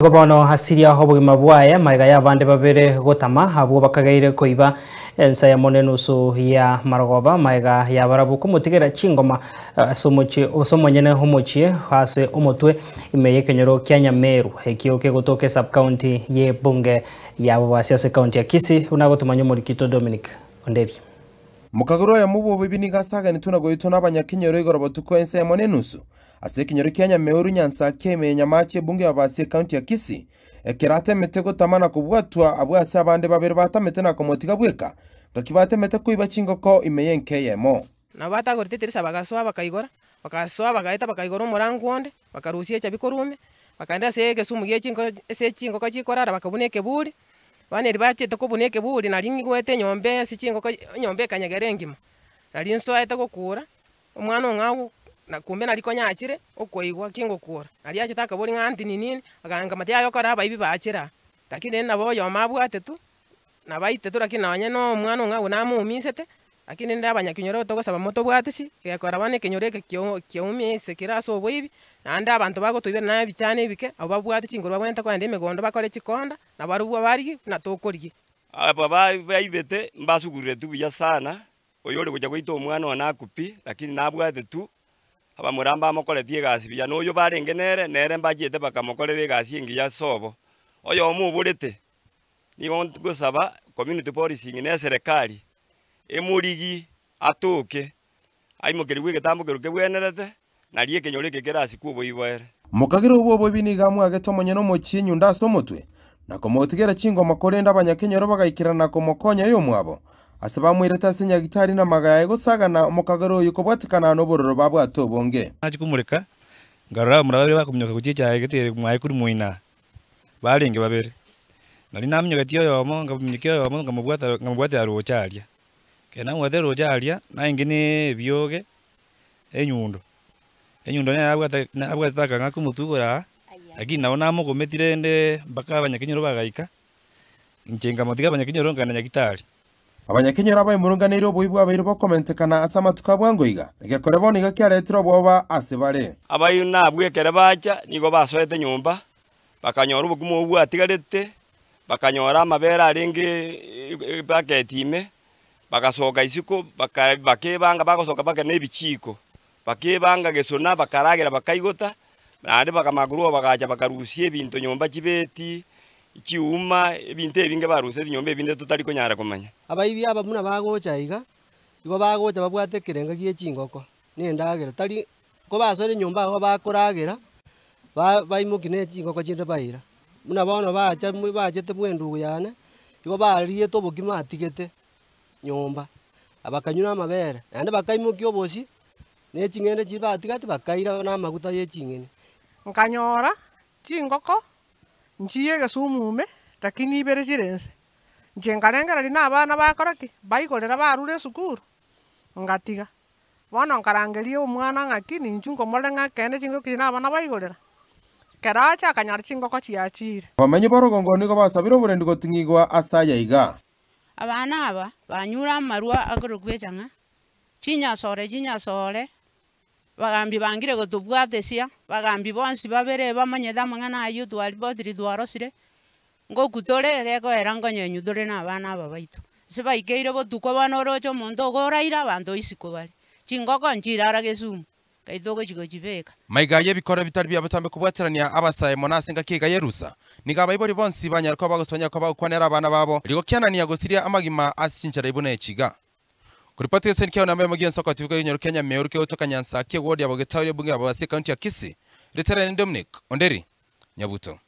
Nigo bono asiria obogima bwaye magega y'abande babere gotama, abwo bakageire koiba ensa ya mone enusu ya marogoba, magega y'abarabwo komotigera chingoma ase omochie ase omonyene omochie ase omotwe ime y'ekenyoro kia Nyameru, ekio kegotoka esub-county y'ebunge ya Bobasi ase ekaunti ya Kisii, buna agotomanya omorikito Dominic Onderi. Mokagoro oyomo bw'oboibi nigo asaganetwe na goitwa nabanyakenyoro igoro botuko ensa emo na enusu, ase ekenyoro kia Nyameuru Nyansakia ime ya Nyamache ebunge ya Babasi ekaunti ya Kisii, ekero atemete gotama na kobwatwa abwo ase abande babere batamete na komotiga bweka, ngaki batemete koiba chingoko ime y'enka eyemo. Nabo batagorete etirisa bagasoa bakaigora, bagasoa bagaeta bakaigora omorango onde, bakarusia echabi korwa ime, bakaenda ase egesumu gie chinko ase chingoko chikorara bakabuna ekeburi, bono erio bachete kobuna ekeburi naria ng'igwete enyomba ase chingoko enyomba ekanyegera engima, naria nsoete gokura, omwana ong'ao na kumbe naria konya achire, okoigwa ki ngokura, naria achete akaboria ng'a aunty ni nini, aka nkamotebia yaya okore abaibi bachire aa, lakini rende nabo oyomo abwatetwe, nabaitetu lakini nonye na omwana ong'ao namoumisete, lakini rende abanyakenyoro togosaba motobwatisi, gekora bono ekenyoro eke kio kiaumia ase kere ase oboibi, naende abanto bagotoibera na ebichani ebike, abwo babwate chinguru babwenerete kogenda emegondo bakore chikonda, nabarobwo barigie buna tokorigia. Aba baibete mbasuguretwe buya sana, oyore gocha goita omwana one akwe pi, lakini nabwate tu, abamura mbamokoretie egasi buya, na oyo barenge nere, nere mbachiete bakamokorera egasi engiya ase obo. Oyomo oborete, nigo ngosaba community policing na eserekari, emorigi atoke, aimokerigwe egetambo keria kebwenerete, nario ekenyoro eke kerasikwe oboiboere. Mokagera obwo oboibi nigo amwagete omonyene omochie enyundo ase omotwe, na komotigera chingoma korende abanyakenyoro bagaikerana na komokonya oyomwabo, ase bamoirete ase nyagitari na magaya aye gosagana omokagera oyio kobwatekana nobororo babwate obonge. Nachia komoreka, nkarora abamura babere bakominyoka gochia echaye gete mwaye korwa moino aa, barenge babere. Nario naminyogetie oyomo, nkaminyokia oyomo nkamobwata nkamobwatera roche aria. Ekero namobwatera roche aria, nainche na ebioge, enyundo, enyundo nere abwate nabwatete akang'aka omotwe igoro aa, lakini nabo namogometie rende mpaka abanyakenyoro bagaika, inche nkamotiga abanyakenyoro nkaenda nyagitari. Abanyakenyoro abaimurunganeire obobe bwabeire bokomentekana ase amatuko a bwango iga, egekore bono iga kiaretire obwoba ase bare. Abaino nabwo ekero bacha nigo basoete nyomba, bakanyora obokima obwo bwatigarete, bakanyora amabere arenge ebaketi ime, bagasoka isiko baka bakebanga bagosoka mpaka na ebichiko, bakebanga gesona bakaragera bakaigota, naende bakamanya korwa oo bagacha bakarusia ebinto nyomba chibeti, chiuma, ebinto ebinge barusetie nyomba ebinde totari konyara komanya. Abaibi aba buna bagocha iga, igo bagocha babwate ekerenga gie chingoko na endagera, tari kobasoire nyomba agwo bakoragera, ba baimokia ne chingoko chinde baira. Buna bono bacha bachete bwa endugu yane, igo bariete obokima atigete nyomba, bakanywa na amabere, naende bakaimokia obosie, na eching'ende chiria batigati bakaira na amaguta ya eching'eni. Nkanyora chingoko nchiye egesumu ime, lakini ibere chire inse. Inche nkarengereria na abana bakora ki? Baigorera barure esukuru, ngatiga. Bono nkarangeria omwana ng'aki ninchu nkomorore ng'a ekeene chingoko echi nabana baigorera. Ekero acha akanyora chingoko chiachire. Abamenyi b'orogongo nigo basabire oborendi goting'igwa ase aya iga. Abana aba banyure amarwa akorokwa echang'a, chinyasore chinyasore, Bagambi bangire gotobwatesia, bagambi bonsi babere bamanyete amang'ana ayio twaribotiri twarosire, ngokwa tore gekoera nkonyenywa tore na abana aba baito. Ase baikeire botuko bono oroche omonto ogo oraire abanto isiko bare, chingoko nchirara gesumu, nkai togochi gochibeka. Maiga y'ebikoro bitari bia botambe kobwaterania abasae mono ase engaki iga y'erusa, nigo abaibori bonsi banyare koba bagosibanya koba bagokwanera abana babo, erio gokianania gosiria amagima ase chinchera buna echi iga. Koripoti gese nkiao namba eyemo gi'ensoko tibuka y'ekenyoro kia Nyameoru kegotoka Nyansakia eward ya Bogetauri ebunge ya Bobasi ekaunti ya Kisii, ritere ni Dominic Onderi Nyabuto.